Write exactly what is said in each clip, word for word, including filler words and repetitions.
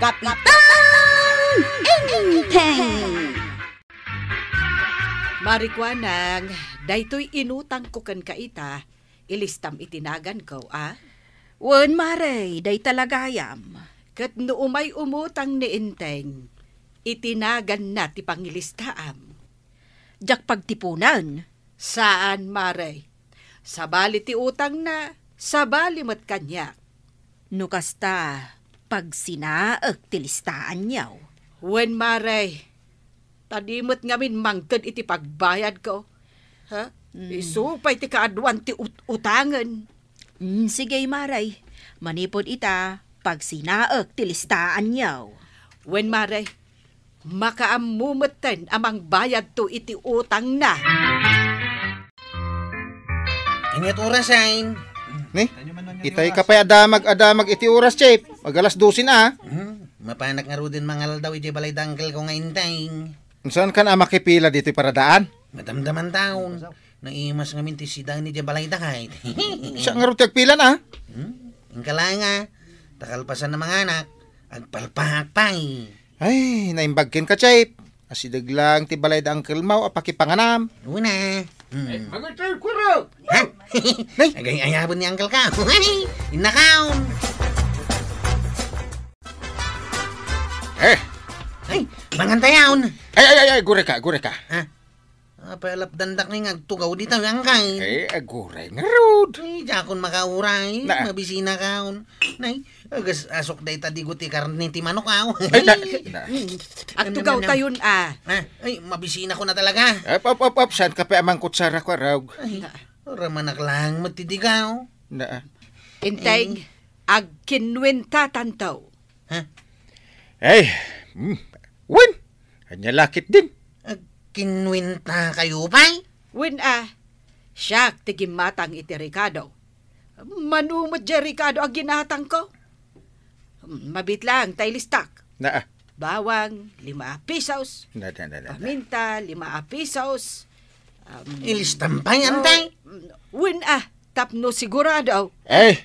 Kapitan Enteng! Mari Kuanang, daytoy inutangko kenka ita, ilistam iti naganko, a? Wen, Mare, dayta la gayam. Ket no umay umutang ni Enteng, iti naganna ti pangilistaam. Diak pagtipunen. Saan, Mare. Sabali ti utangna, sabali met kaniak. No kasta, pagsinaek ti listaanyo. Wen, Mare. Ta di met ngamin mangted iti pagbayadko. Ha? Mm. Isu pay ti kaaduan ti ut-, utangen. Mm, sige, Mare. Manipud ita, pagsinaek ti listaanyo. Wen, Mare. Makaammo metten a mangbayadto iti utangna. Ania ti orasen? Ni? Itay ka pay a damag a damag iti oras, Chief. Mag-alas dose na, a. Hmm, mapanak ngaruden mangaldaw idiay balay da uncle ko nga Enteng. Saan ka na makipila ditoy paradaan? Madamdaman taon. Naimas ngamin ti sidaen idiay balay da kay. Siak ngarud ti agpila na, a. Hmm, inka laeng, a. Ta kalpasan a manganak, agpalpaak pay. Ay, naimbag kenka, Chief. Asideg laeng ti balay da uncle mo a pakipanganam. Una. Hmm. Ay, mangan tayo, Kuro! Ha? Nay! Agay-ayaban ni uncle ka. Innakaon. Eh! Ay, mangan tayo. Ay, ay, ay, ay, gure ka, gure ka. Ha? Apay a lapdandak nga agtugaw dita, uncle. Eh, aguray ngarud. Ay, diakon makauray. Na. Mabisinakon. Nay, agas-asok dayta digo ti karne ti manok, aw. Ay, na, na. Agtugaw tayon, a. Ah, ay, mabisinakon talaga. Ap, ap, ap, ap, saan ka pay a mangkutsara, Kuarog? Ay, ramanak lang met ti digaw. Na. Enteng, eh, agkinwentatanto. Ha? Ay, hmm. Wen, ania la ketdin? Agkinwentakayo pay? Wen a, siak ti gimmatang iti rekado. Mano met diay rekado a ginatangko? Mabiit lang ta ilistak. Naa. Bawang, lima a pisos. Na, na, na, na, na. Paminta, lima a pisos. Um, ilistam pay, no, Enteng? Wen a, tapno sigurado. Eh,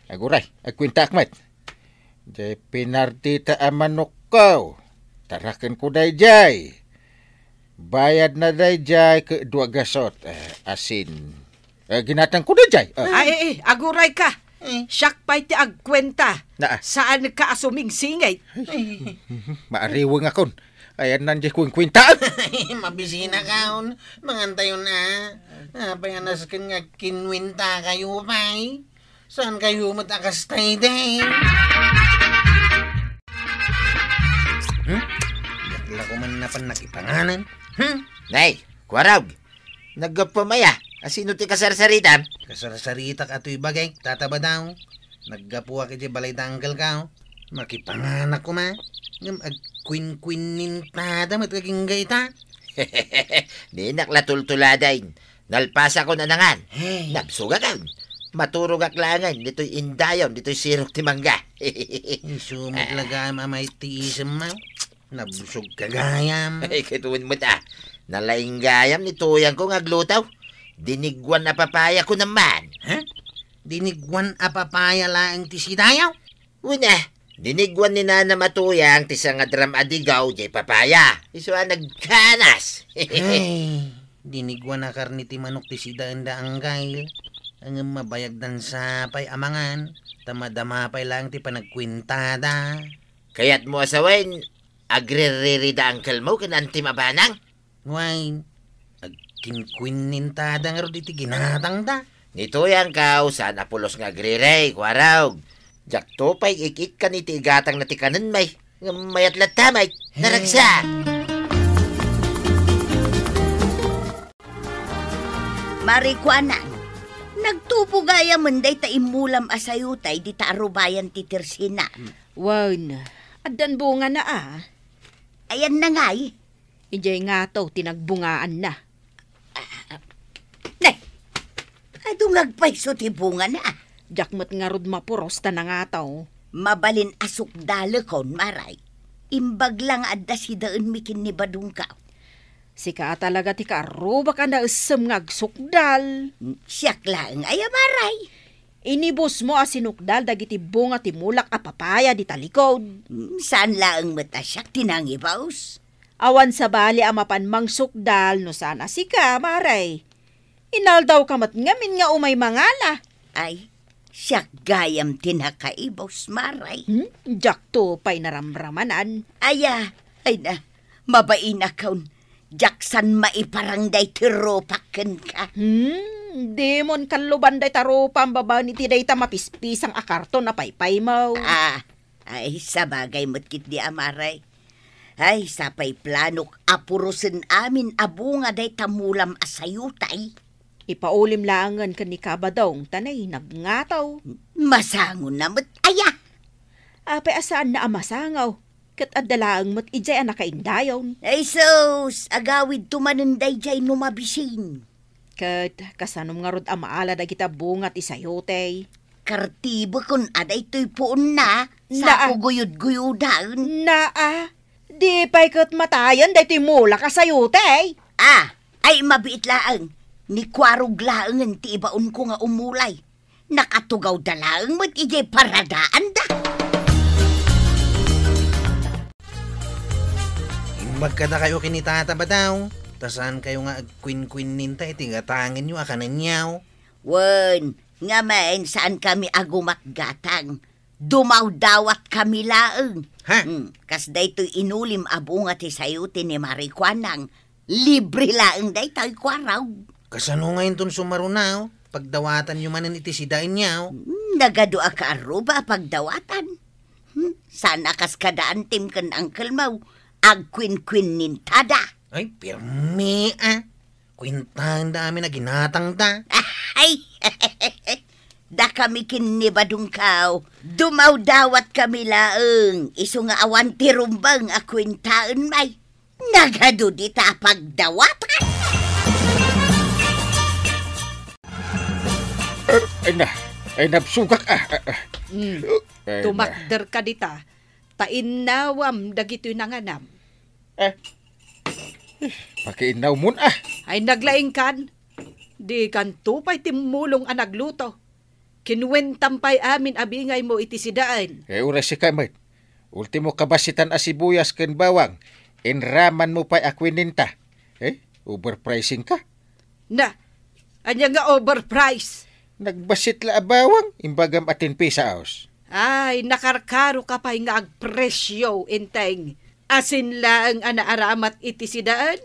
aguray, agkuentaak met. Diay pinardita a manokko. Tarakenko daydiay. Bayadna daydiay ket dua gasot, eh, asin. Eh, ginatangko daydiay. Eh. Ay, eh, eh, aguray ka. Eh. Siak pay ti agkuenta. Naa. Saan ka a sumingsingit. Ay, maariweng akon. Ayanna diay kuenkuentaen. Mabisinakon. Mangan tayon a. Apay a nasken nga agkinwentakayo pay? Saan kayo met a kasta idi? Hmm? Diak la ko man napan nakipanganan. Hmm? Nay, Kuarog, naggapuam aya. Asino ti kasarsaritam? Kasarsaritak a toy bagik, Tata Badong. Naggapuak iti balay da uncle ka, oh. Makipanganak koma. Ngem agkuinkuinintada met agingga ita. Dinak la tultuladain. Nalpasakon a nangan. Hey. Nabsogakon. Maturogak laengen ditoy indayon, ditoy sirok ti mangga. Isu met la gayam a maitiisem, a. Nabsogka gayam. Ay, ket wen met a. Nalaing gayam ni tuyangko nga agluto. Diniguan a papaya kunam man. Ha? Diniguan a papaya laeng ti sidayo? Wen a, diniguan ni nanam a tuyang ti sangadram a digaw diay papaya. Isu a nagkanas. Ay, diniguan a karne ti manok ti sidaen da uncle. Ngem mabayagdan sa pay a mangan, ta madama pay laeng ti panagkuentada. Kayatmo a sawen, agririri da uncle mo ken antim a banang? Wen, agkinkuinintada ngarud iti ginatangda. Ni tuyangko, saan a pulos nga agriri, Kuarog. Diakto pay ik-ikkan iti igatangna ti kanenmi. Ngem mayat latta met. Naragsak! Mari Kuanang, nagtubo gayamen dayta immulam a sayutay dita arubayan ti tersinam. Wen, addan bungana a. Ayanna ngay? Idiay ngato ti nagbungaanna. Ah, ne, adu nga agpayso ti bungana. Diak met ngarud mapuros ta nangato. Mabalin a sukdalekon, Mari. Imbag la nga adda sidaenmi ken ni Badongko. Sika a talaga ti kaarrubak a naessem nga agsukdal. Siak laeng aya, Mari. Inibusmo a sinukdal dagiti bunga ti mulak a papaya di talikod. Hmm, saan laeng met a siak ti nangibus? Awan sabali a mapan mangsukdal no saan a sika, Mare. Inaldawka met ngamin nga umay mangala. Ay, siak gayam ti nakaibus, Mare. Hmm? Diakto pay naramramanan. Aya, ay na, mabainakon. Diak san maiparang daytoy rupak kenka. Hmm, dimon kalluban dayta rupam babaen iti dayta mapispisang a karton a paypaymo. Ah, ay, sabagay met ketdi a, Mare. Ay, sapay planok a purosen amin a bunga dayta mulam a sayutay. Ipaulim laengen ken ni Kabadong, ta nay nagngataw. Masangon na met aya. Apay a saanna a masangaw, ket adda laeng met idiay a nakaindayon. Ay sus, agawidto manen daydiay no mabisin. Ket kasanom ngarud a maala dagita bunga ti sayote? Kartibekon a daytoy puonna, Na- sako guyod-guyodan. Naa, di pay ket matayen daytoy mulak a sayote. Ah, ay mabiit laeng, ni Kuarog laengen ti ibaonko nga umulay. Nakatugawda laeng met idiay paradaanda. Imbag kadakayo ken ni Tata Badaw, ta saankayo nga agkuinkuinninta iti gatangenyo a kanenyaw. Wen, ngamin, saankami a gumatgatang. Dumawdawatkami laeng. Ha? Hmm, kas daytoy inulim a bunga ti sayote ni Mare Kuanang, libre laeng daytoy, Kuarog. Kasano nga inton sumarunaw? Pagdawatanyo manen iti sidaenyaw? Hmm, nagadu a kaarruba a pagdawatan. Hmm, saan a kas kada antim ken angkelmo, agkuinkuinnintada. Ay, pirmi, ah. Kuentaenda amin a ginatangda. Ay, dakami ken ni Badongko, dumawdawatkami laeng, isu nga awan ti rumbeng a kuentaen, may. Nagadu dita a pagdawatan. Eh, ay na, ay nabsugak, ah, ah, ah. Mm. Ay na. Tumakderka dita, ta innawam dagitoy nanganam. Eh, pakiinnawmon, ah. Ay naglaingkan, dikanto pay timmulong a nagluto. Kinuentam pay amin a bingaymo iti sidaen. Eh, uray sika met. Ultimo kabassitan a sibuyas ken bawang, inramanmo pay a kuininta. Eh, overpricing ka? Na, ania nga overprice? Nagbassit la a bawang, imbagam a ten pesos. Ay, nakarkaroka pay nga agpresio, Enteng. Asin laeng a naaramat iti sidaen?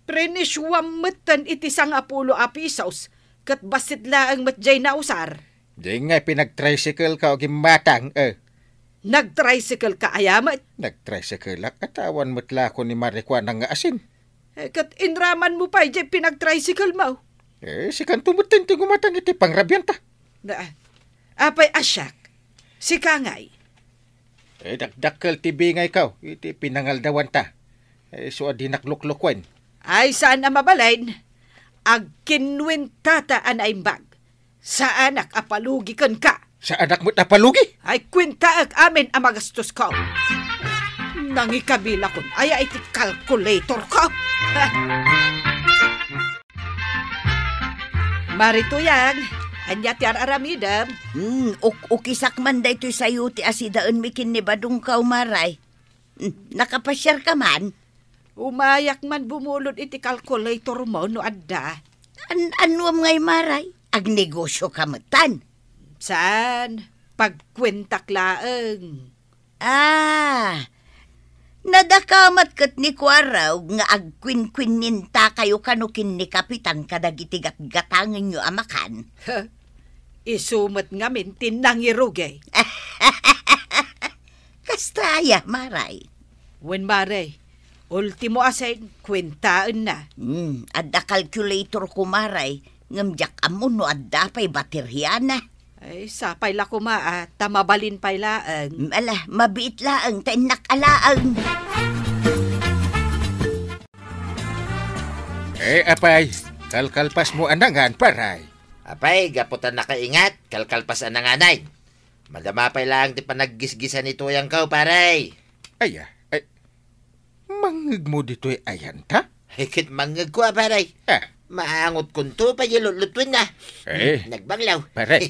Prenisyuam metten iti sangapulo a pesos, ket bassit laeng met diay nausar. Diay ngay pinagtricycle ka o gimmatang, eh. Nagtricycle ka aya met? Nagtricycle ak, atawan met la ko ni Mare Kuanang nga asin. Eh, ket inramanmo pay diay pinagtricycle mo? Eh, sikanto metten ti gumatang iti pangrabianta. Na, apay a siak? Sika ngay? Eh, dakdakkel ti bingayko iti pinangaldawanta. Eh, isu a dinak luklukuen. Ay, saan a mabalin? Agkinuentata a naimbag. Saanak a palugi kenka. Saanak met a palugi? Ay, kuentaek amin a magastosko. Nangikabilakon aya iti calculatorko. Mare Tuyang, ania ti ar-aramidem? Hmm, uk-ukisak man daytoy sayote a sidaenmi ken ni Badongko, Mare. Hmm, nakapasiarka man? Umayak man bumulod iti calculatormo no adda. An-, annuam ngay, Mare? Agnegosioka metten? Saan, pagkuentak laeng. Ah, nadakamat ket ni Kuarog nga agkuinkuinnintakayo kano ken ni Kapitan kadagiti gatgatangenyo a makan. Isu met ngamin ti nangirugi. Kasta aya, Mare? Wen, Mare. Ultimo a sing, kuentaenna. Hmm, adda calculatorko, Mare, ngem diak ammo no adda pay bateriana. Ay, sapay la koma, ah, ta mabalin pay laeng. Mm, ala, mabiit laeng, ta innak a laeng. Eh, apay, kalkalpasmo a nangan, pare. Apay, gapu ta nakaingat, kalkalpas a nanganay. Madama pay laeng ti panaggisgisan ni Tuyangko, pare. Aya, ay, mangngegmo ditoy ayanta? Ay, ket mangngegko a, pare. Ah. Maangotkonto pay di lutlutuenna. Eh. Nagbanglaw. Pare.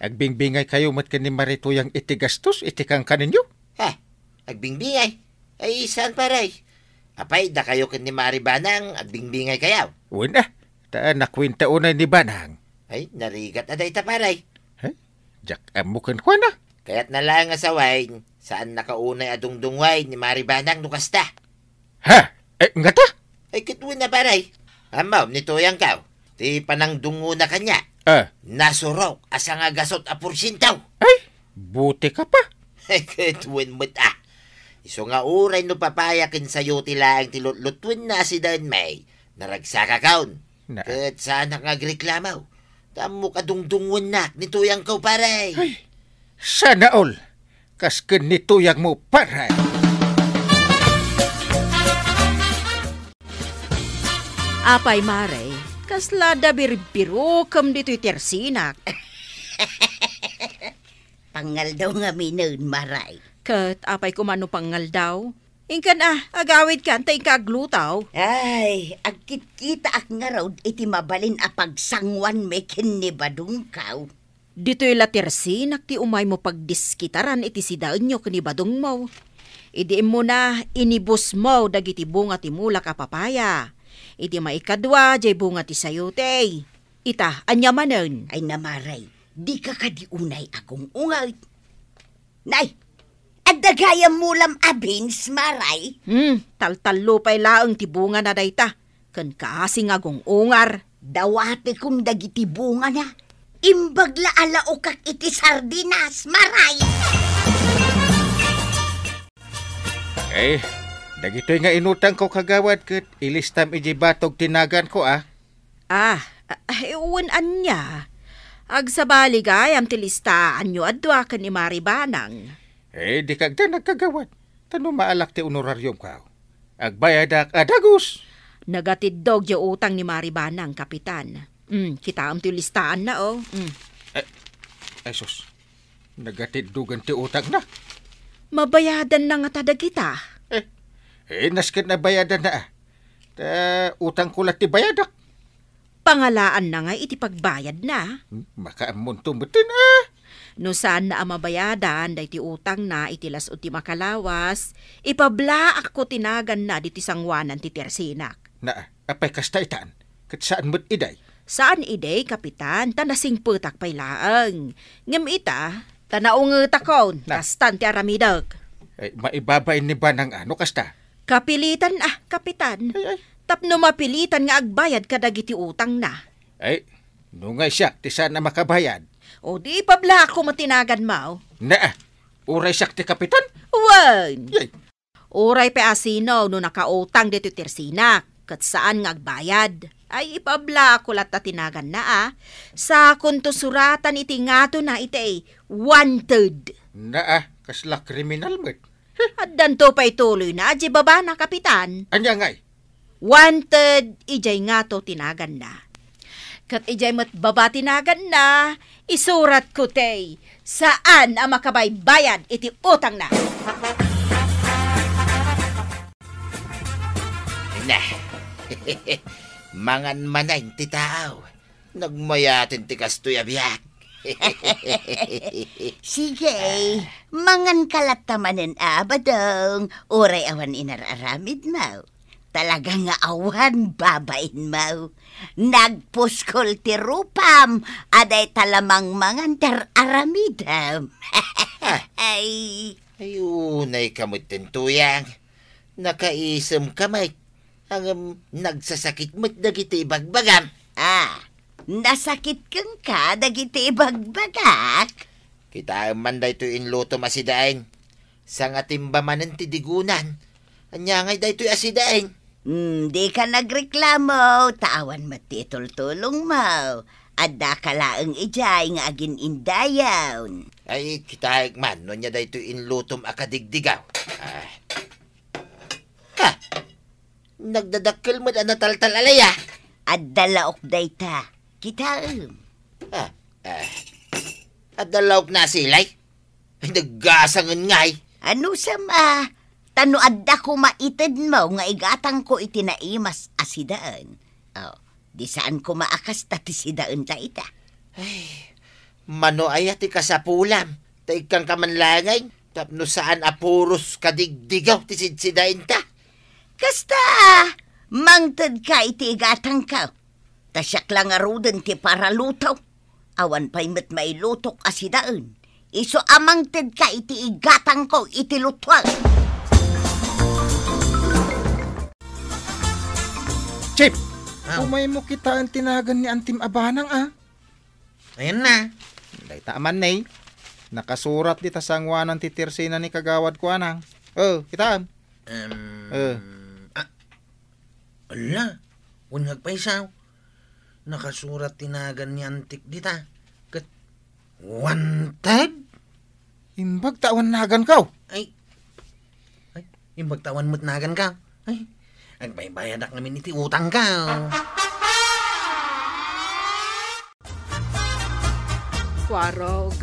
Agbingbingaykayo met ken ni Mari Tuyang iti gastos iti kankanenyo? Ha? Agbingbingay? Ay, saan, pare? Apay, dakayo ken ni Mari Banang agbingbingaykayo? Wen a, ta nakuenta unay ni Banang. Ay, narigat a dayta, pare. Ay, diak ammo kenkuana. Kayatna laeng a sawen, saannaka unay a dungdungngoen ni Mari Banang no kasta. Ha? Eh, ngata? Ay, ket wen a, pare. Ammom ni Tuyangko, ti panangdungngona kaniak. Ah. Nasurok a sangagasut a porsiento. Ay, buti ka pa. Ay, ket wen met a. Isu nga uray no papaya ken sayote laeng ti lutlutuenna a sidaenmi, naragsakakon. Na. Ket saanak nga agreklamo. Ta ammok a dungdungngoennak ni Tuyangko, pare. Ay, sana all. Kas ken ni Tuyangmo, pare. Apay, Mare, kasla adda birbirokem ditoy tersinak? Pangaldaw ngaminen, Mare. Ket apay koma no pangaldaw? Inkan a, agawidkan ta inka agluto. Ay, agkitkitaak ngarud iti mabalin a pagsanguanmi ken ni badongko. Ditoy la tersinak ti umaymo pagdiskitaran iti sidaenyo ken ni badongmo. Idi immuna, inibusmo dagiti bunga ti mulak a papaya. Iti maikadua, diay bunga ti sayote. Ita, ania manen? Ay, Mare, dika kadi unay agung-unget? Nay, adda gayam mulam a beans, Mare? Hmm, taltallo pay laeng ti bungana dayta. Ken kaasi nga agung-ungar. Dawatekon dagiti bungana. Imbag la a laokak iti sardinas, Mare. Eh, dagitoy nga inutangko, kagawad, ket ilistam idiay batog ti naganko, a. Ah, ah, eh, wen ania? Agsabali gayam ti listaanyo a dua ken ni Mari Banang. Eh, dika agdanag, kagawad. Ta no maalak ti honorariumko, agbayadak a dagus. Nagatiddog diay utang ni Mari Banang, Kapitan. Mm, kitaem ti listaanna, oh. Mm. Ay, ay, sus. Nagatiddogan ti utangna. Mabayadanna ngata dagita? Eh, eh, nasken a bayadanna, a. Ta utangko la ti bayadak. Pangalaanna ngay iti pagbayadna. Hmm, makaammonto metten, a. No saanna a mabayadan daytoy utangna iti las-ud ti makalawas, ipablaakko ti naganna ditoy sanguanan ti tersinak. Na, apay kasta itan? Ket saan met idi? Saan idi, Kapitan, ta nasingpetak pay laeng. Ngem ita, ta naungetakon, na. Kastan ti aramidek. Ay, maibabain ni Banang a no kasta? Kapilitan a, Kapitan. Ay, ay. Tapno mapilitan nga agbayad kadagiti utangna. Ay, no ngay siak ti saan a makabayad? O di ipablaakko met ti naganmo. Na, uray siak ti kapitan? Wen. Yay. Uray pay a sino no nakautang ditoy tersinak, ket saan nga agbayad. Ay, ipablaakko latta ti naganna a. Sakonto suratan iti ngatona iti wanted. Na, a, kasla kriminal met. Addanto pay tuloyna idiay babana, Kapitan. Ania ngay? Wanted idiay ngato ti naganna. Ket idiay met baba ti naganna, isuratko ti saan a makabaybayad iti utangna. Na. Mangan manen ti tao. Nagmayaten ti kastoy a biag. Sige, manganka latta manen a, Badong, uray awan inar-aramidmo. Talaga nga awan babainmo. Nagpuskol ti rupam a dayta la mangmangan ti ar-aramidem. Ay. Ay, unayka metten, Tuyang. Nakaisemka met. Ngem nagsasakit met dagiti ibagbagam. Ah, nasakit kenka dagiti ibagbagak? Kitaem man daytoy inlutom a sidaen. Sangatimba manen ti digunan. Ania ngay daytoy a sidaen? Hmm, dika nagreklamo, ta awan met ti itultulongmo. Addaka laeng idiay nga agin-indayon. Ay, kitaek man no ania daytoy inlutom a kadigdigaw. Ah. Ha! Nagdadakkel met a nataltal a laya. Adda laok dayta. Kitaem. Ah, ah. Adda laokna a silay? Ay, naggasangen ngay. Anusam a, ta no adda koma itedmo nga igatangko iti naimas a sidaen. Oh, di saan koma a kasta ti sidaen dayta. Ay, Mano aya ti kasapulam? Ta ikkanka man laengen, tapno saan a puros kadigdigaw ti sidsidaenta. Kasta, mangtedka iti igatangko. Ta siak la ngaruden ti paraluto. Awan pay met mailutok a sidaen. Isu a mangtedka iti igatangko iti lutuak. Chip! Aw. Umaymo kitaen ti nagan ni Antim a banang, a? Ayan na. Dayta a man, ne. Nakasurat dita sanguanan ti tersena ni Kagawad Kuanang. O, kitaem. Em, Eh. a-, ala, wen nga agpayso. Nakasurat ti nagan ni Antik dita. Ket wanted? Imbag ta awan naganko. Ay. Ay, imbag ta awan met naganko. Ay, agbaybayadak ngamin iti utangko. Kuarog,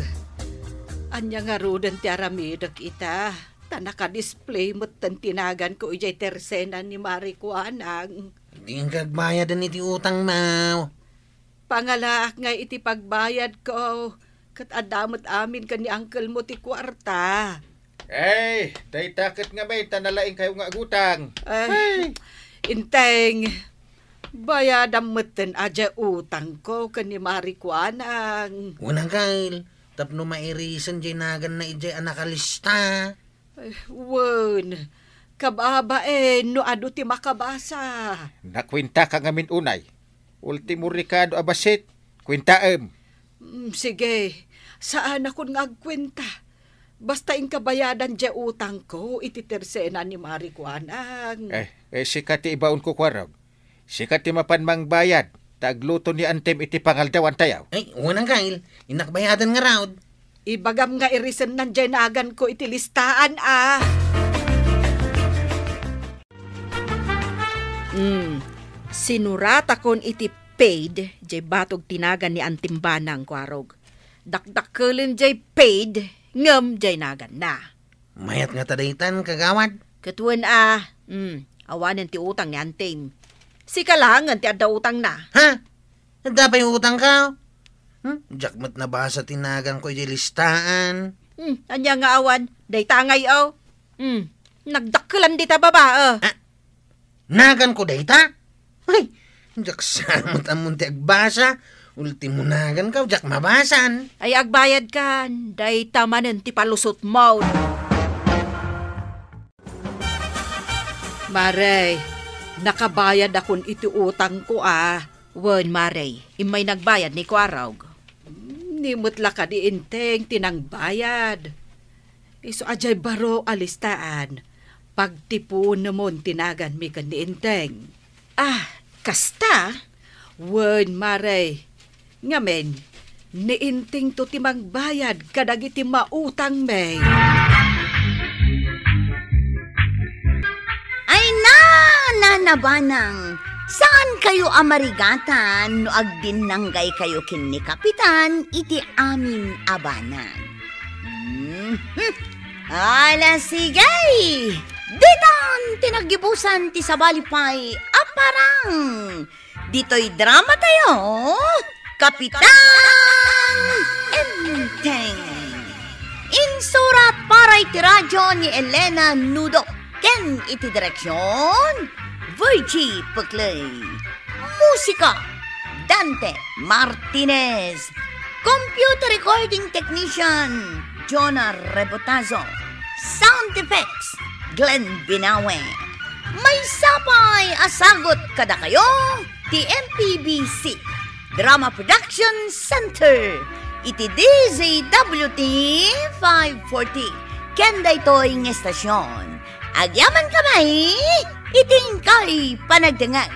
ania ngaruden ti aramidek ita? Ta naka-display metten ti naganko idiay tersena ni Mari Kuanang. Dinak agbayaden iti utangmo. Pangalaak ngay iti pagbayadko, ket adda met amin ken ni uncle mo ti kuarta. Ay, dayta ket ngamin ta nalaingkayo nga agutang. Ay, Ay! Inteng, bayadam metten a diay utangko ken ni Mari Kuanang. Wen, uncle, tapno mairisen diay naganna idiay a nakalista. Ay, wen, kababain no adu ti makabasa. Nakuentaka ngamin unay. Ultimo rekado a bassit, kuentaem. Mm, sige, saanakon nga agkuenta. Basta inka bayadan diay utangko iti tersena ni Mari Kuanang. Eh, eh, sika ti ibaonko, Kuarog. Sika ti mapan mangbayad, ta agluto ni Antem iti pangaldawantayo. Ay, wen, uncle, innak bayadan ngarud. Ibagam nga irisennan diay naganko iti listaan, a. Hmm, sinuratakon iti paid diay batog ti nagan ni Antem Banang, Kuarog. Dakdakkelen diay paid ngem diay naganna. Mayat ngata daytan, kagawad? Ket wen a, hmm, awanen ti utang ni Antem. Sika laengen ti adda utangna. Ha? Adda pay utangko? Hmm? Diak met nabasa ti naganko idiay listaan. Hmm, ania nga awan? Dayta ngay, o. Hmm, nagdakkelan dita babae. Ah, naganko dayta? Ay, diak sa met ammon ti agbasa. Ultimo naganko, diak mabasan. Ay, agbayadkan. Dayta manen ti palusotmo. Mare, nakabayadakon iti utangko, a. Wen, Mare, immay nagbayad ni Kuarog. Ni met la kadi Inteng ti nangbayad. Isu a diay baro a listaan, pagtipunemon ti naganmi ken ni Inteng. Ah, kasta? Wen, Mare. Ngamin, ni Intengto ti mangbayad kadagiti mautangmi. Ay na, Nana Banang, saankayo a marigatan no agdinnanggaykayo ken ni Kapitan iti amin a banag. Mhm. Ala, sige! Ditan ti naggibusan ti sabali pay a parang ditoy dramatayo, Kapitan Enteng. Insurat para iti radio ni Elena Nudo ken iti direksion, Virgie Peclay. Musika, Dante Martinez. Computer recording technician, Jonah Rebotazo. Sound effects, Glenn Binawe. Maysa pay a sagut kadakayo ti M P B C Drama Production Center iti D Z W T five forty. Ken daytoy nga estasion, agyamankami iti inkay panagdengngeg.